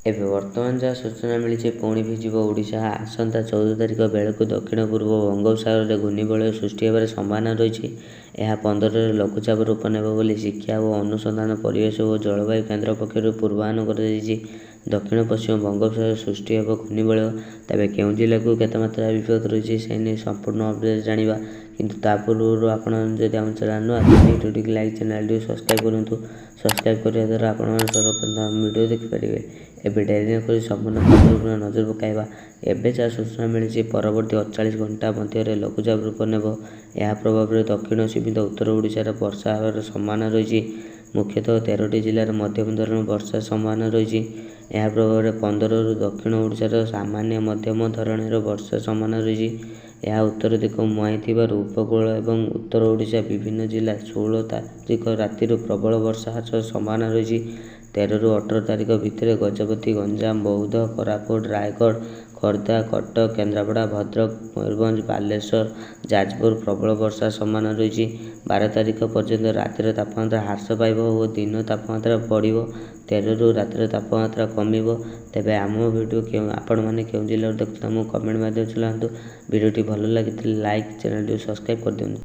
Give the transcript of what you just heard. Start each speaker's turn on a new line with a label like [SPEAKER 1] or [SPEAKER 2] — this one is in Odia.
[SPEAKER 1] ଏବେ ବର୍ତ୍ତମାନ ଯାହା ସୂଚନା ମିଳିଛି, ପୁଣି ଭିଜିବ ଓଡ଼ିଶା। ଆସନ୍ତା 14 ତାରିଖ ବେଳକୁ ଦକ୍ଷିଣ ପୂର୍ବ ବଙ୍ଗୋପସାଗରରେ ଘୂର୍ଣ୍ଣିବଳୟ ସୃଷ୍ଟି ହେବାର ସମ୍ଭାବନା ରହିଛି। ଏହା 15ରେ ଲଘୁଚାପ ରୂପ ନେବ ବୋଲି ଶିକ୍ଷା ଓ ଅନୁସନ୍ଧାନ ପରିବେଶ ଓ ଜଳବାୟୁ କେନ୍ଦ୍ର ପକ୍ଷରୁ ପୂର୍ବାନୁମାନ କରାଯାଇଛି। ଦକ୍ଷିଣ ପଶ୍ଚିମ ବଙ୍ଗୋପସାଗରରେ ସୃଷ୍ଟି ହେବ ଘୂର୍ଣ୍ଣିବଳୟ। ତେବେ କେଉଁ ଜିଲ୍ଲାକୁ କେତେ ମାତ୍ରାରେ ବିପଦ ରହିଛି, ସେ ନେଇ ସମ୍ପୂର୍ଣ୍ଣ ଅପଡ଼େଟ୍ ଜାଣିବା। କିନ୍ତୁ ତା ପୂର୍ବରୁ ଆପଣ ଯଦି ଆମ ଚ୍ୟାନେଲ୍ ନୂଆ, ଭିଡ଼ିଓଟିକୁ ଲାଇକ୍, ଚ୍ୟାନେଲଟିକୁ ସବସ୍କ୍ରାଇବ୍ କରନ୍ତୁ। ସବସ୍କ୍ରାଇବ୍ କରିବା ଦ୍ୱାରା ଆପଣମାନେ ସର୍ବପ୍ରଥମେ ଭିଡ଼ିଓ ଦେଖିପାରିବେ। ଏବେ ଡେରି ନକରି ସମ୍ପୂର୍ଣ୍ଣ ଖବର ଉପରେ ନଜର ପକାଇବା। ଏବେ ଯାହା ସୂଚନା ମିଳିଛି, ପରବର୍ତ୍ତୀ 48 ଘଣ୍ଟା ମଧ୍ୟରେ ଲଘୁଚାପ ରୂପ ନେବ। ଏହା ପ୍ରଭାବରେ ଦକ୍ଷିଣ ସୀମିତ ଉତ୍ତର ଓଡ଼ିଶାରେ ବର୍ଷା ହେବାର ସମ୍ଭାବନା ରହିଛି। ମୁଖ୍ୟତଃ 13ଟି ଜିଲ୍ଲାରେ ମଧ୍ୟମ ଧରଣର ବର୍ଷା ସମ୍ଭାବନା ରହିଛି। ଏହା ପ୍ରଭାବରେ 15ରୁ ଦକ୍ଷିଣ ଓଡ଼ିଶାର ସାମାନ୍ୟ ମଧ୍ୟମ ଧରଣର ବର୍ଷା ସମ୍ଭାବନା ରହିଛି। ଏହା ଉତ୍ତର ଦିଗକୁ ମୁହାଁଇଥିବାରୁ ଉପକୂଳ ଏବଂ ଉତ୍ତର ଓଡ଼ିଶା ବିଭିନ୍ନ ଜିଲ୍ଲା 16 ତାରିଖ ରାତିରୁ ପ୍ରବଳ ବର୍ଷା ହେବାର ସମ୍ଭାବନା ରହିଛି। 13ରୁ 18 ତାରିଖ ଭିତରେ ଗଜପତି, ଗଞ୍ଜାମ, ବୌଦ୍ଧ, କୋରାପୁଟ, ରାୟଗଡ଼, ଖୋର୍ଦ୍ଧା, କଟକ, କେନ୍ଦ୍ରାପଡ଼ା, ଭଦ୍ରକ, ମୟୂରଭଞ୍ଜ, ବାଲେଶ୍ୱର, ଯାଜପୁର ପ୍ରବଳ ବର୍ଷା ସମ୍ଭାବନା ରହିଛି। 12 ତାରିଖ ପର୍ଯ୍ୟନ୍ତ ରାତିର ତାପମାତ୍ରା ହ୍ରାସ ପାଇବ ଓ ଦିନ ତାପମାତ୍ରା ବଢ଼ିବ। 13ରୁ ରାତିର ତାପମାତ୍ରା କମିବ। ତେବେ ଆମ ଭିଡ଼ିଓ କେଉଁ ଆପଣମାନେ କେଉଁ ଜିଲ୍ଲାରୁ ଦେଖୁଛନ୍ତି, ଆମକୁ କମେଣ୍ଟ ମାଧ୍ୟମରେ ଜଣାନ୍ତୁ। ଭିଡ଼ିଓଟି ଭଲ ଲାଗିଥିଲେ ଲାଇକ୍, ଚ୍ୟାନେଲଟିକୁ ସବସ୍କ୍ରାଇବ୍ କରିଦିଅନ୍ତୁ।